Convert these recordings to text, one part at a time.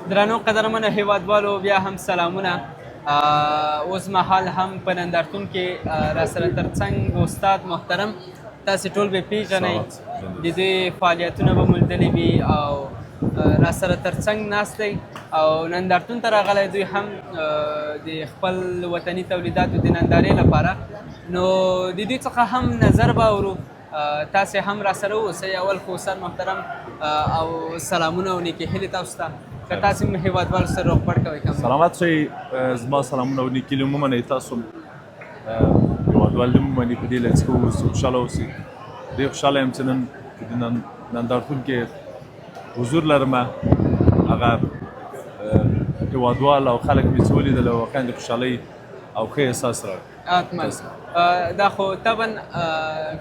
درنو قدرمنو هیوادوالو، بیا هم سلامونه. اوس مهال هم په نندارتون کې راسره ترڅنګ استاد محترم، تاسې ټول به پیژنئ، د دوی فعالیتونه به مو لیدلي وي او راسره ترڅنګ ناست دی او نندارتون ته راغلی. دوی هم د خپل وطني تولیداتو د نندارې لپاره، نو د دوی څخه هم نظر به اورو. تاسې هم راسره اوسئ. اول خو استاد محترم، او سلامونه او نیکې هیلې تاسو ته. که تاسې هم هیوادوالو سره روغبړ کوئ که سلامت شئ. زما سلامونه او نیکې هیلې ومنئ. تاسو هیوادوال دې ومني، په دې هیله چې ښه اوسئ، خوشحاله اوسئ. ډېر خوشحاله یم چې نن په دې نندارتون کې حضور لرم. هغه هیوادوال او خلک مې چې ولیدل، واقعا د خوشحالۍ او ښه احساس راکړ. حتما، دا خو طبعا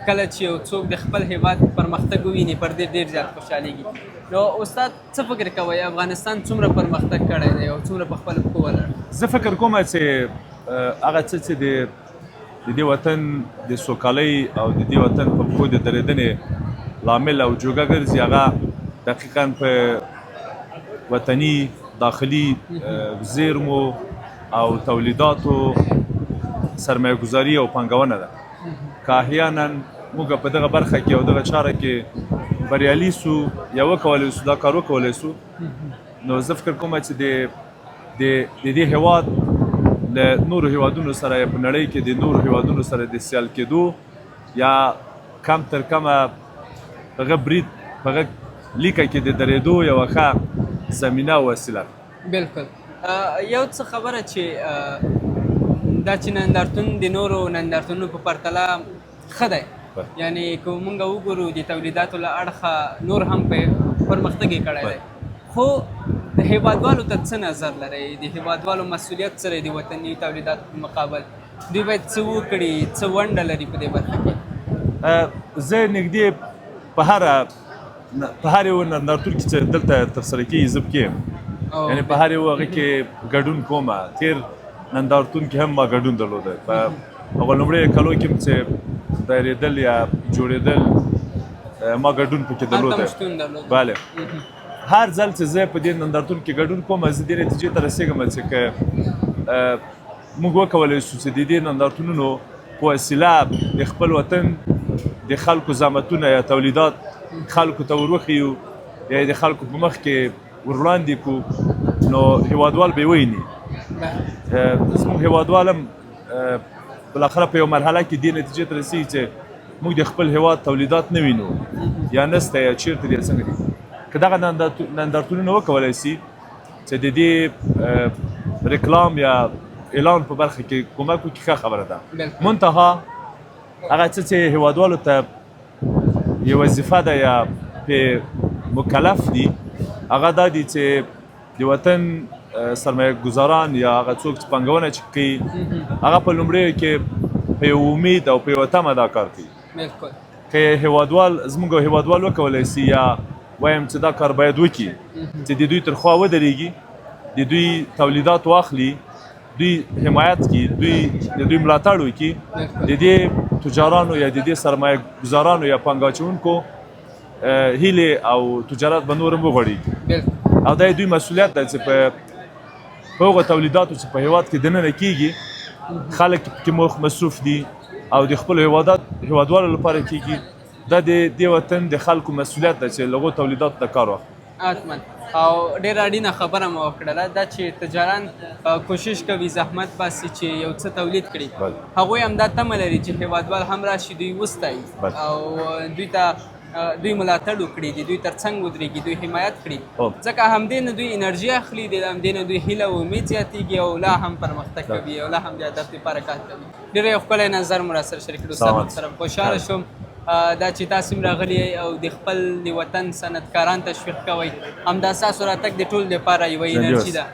کله چې یو څوک د خپل هیواد پرمختګ وویني، پر دې ډېر زیات خوشحالېږي. نو استاد، څه فکر کوئ، افغانستان څومره پرمختګ کړی دی او څومره په خپلو پښو ولاړ؟ زه فکر کوم چې هغه څه چې د دې وطن د سوکالۍ او د دې وطن په پښو د درېدنې لامل او جوګه ګرځي، هغه دقیقا په وطني داخلي زیرمو او تولیداتو سرمایه ګذاري او پانګونه ده. که احیانا موږ په دغه برخه کې او دغه چاره کې بریالي سو یا وکولی سو، دا کار وکولی سو، نو زه فکر کوم چې د د دې هیواد له نورو هیوادونو سره یا په نړۍ کې د نورو هیوادونو سره د سیال کېدو یا کم تر کمه په هغه برید، په هغه لیکه کې د درېدو یوه ښه زمینه او وسیله ده. بالکل. یو څه خبره چې دا چې نندارتون د نورو نندارتونونو په پرتله ښه دی، یعنی که مونږ وګورو د تولیداتو له اړخه نور هم په پرمختګ یې کړی دی، خو د هیوادوالو ته څه نظر لرئ؟ د هیوادوالو مسؤلیت څه دی د وطني تولیداتو په مقابل؟ دوی باید څه وکړي؟ څه ونډه لري په دې برخه کې؟ زه نږدې په هر یو نندارتون کې چې دلته ترسره کېږي، زه پکې یم، یعنی په هر یو هغه کې ګډون کوم. تېر نندارتون کې هم ما ګډون درلوده. په هغه لومړیو کلو کې هم چې دایرېدل یا جوړېدل، ما ګډون پکې درلوده. هلته شتون درلود. بله. هر ځل چې زه په دې نندارتون کې ګډون کوم، زه دې نتیجې ته رسېږم چې که موږ وکولی شو چې د دې نندارتونونو په وسیله د خپل وطن د خلکو زحمتونه یا تولیدات خلکو ته وروښیو یا د خلکو په مخ کې وروړاندې کړو، نو هیوادوال به یې ویني. زموږ هیوادوال هم بالاخره په یو مرحله کې دې نتیجې ته رسېږي چې موږ د خپل هیواد تولیدات نه وینو یا نسته یا چیرته دي، څنګه دي. که دغه نندارتونونه وکولای سي چې د دې رکلام یا اعلان په برخه کې کومک وکړي، ښه خبره ده. منتها هغه څه چې هیوادوالو ته یو وظیفه ده یا په مکلف دي، هغه دا دي چې د وطن سرمایه ګذاران یا هغه څوک چې پانګونه چې کوي، هغه په لومړیو کې په یو امید او په یوه تمه دا کار کوي. که هیوادوال، زموږ هیوادوال وکولای سي یا وایم چې دا کار باید وکړي چې د دوی تر خوا ودرېږي، د دوی تولیدات واخلي، دوی حمایت کړي، دوی د دوی ملاتړ وکړي، د دې تجارانو یا د دې سرمایه ګذارانو یا پانګه اچوونکو هیلې او تجارت به نور هم وغوړېږي. او دا دوی مسؤلیت دی چې په هغو تولیداتو چې په هیواد کې دننه کېږي، خلک پکې مصروف دي او د خپلو هیوادوالو لپاره کېږي، دا د دې وطن د خلکو مسؤلیت دی چې له هغو تولیداتو ته کار واخلي. حتما، او ډېره اړینه خبره مو وکړله. دا چې تجاران کوشش کوي، زحمت باسي چې یو څه تولید کړي، هغوی هم دا تمه لري چې هیوادوال هم راشي، دوی وستایي او دوی ته دوی ملاتړ وکړي، د دوی ترڅنګ ودرېږي، دوی حمایت کړي، ځکه همدې نه دوی انرژي اخلي، د همدې نه دوی هیله او امید زیاتېږي او لا هم پرمختګ کوي او لا هم د هدف لپاره کار کوي. ډېر یو ښکلی نظر مو راسره شریک کړ، استاد محترم. خوشحاله شوم دا چې تاسو هم راغلي او د خپل د وطن صنعتکاران تشویق کوئ. همدا ستاسو راتګ د ټولو لپاره یوه انرژي ده.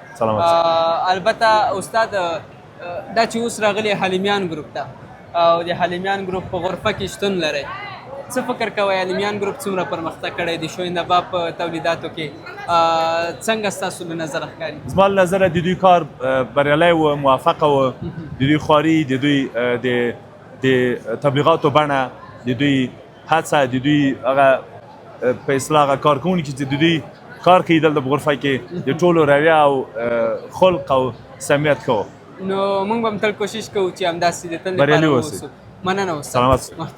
البته استاد، دا چې اوس راغلي حلیمیان ګروپ ته او د حلیمیان ګروپ په غرفه کې شتون لرئ، څه فکر کوئ، حلیمیان ګروپ څومره پرمختګ کړی د شوینده باب په تولیداتو کې؟ څنګه ستاسو له نظره ښکاري؟ زما له نظره د دوی کار بریالی و، موفقه و. د دوی خواري، د دوی د تبلیغاتو بڼه، د دوی هڅه، د دوی هغه په اصطلاح هغه کارکوونکي چې د دوی کار کوي دلته په غرفه کې، د ټولو رویه او خلق او سمیت ښه و. نو موږ به هم تل کوشش کوو چې همداسې د تل بریالي لپاره اوسئ. واوسو. مننه استاد. سلامت.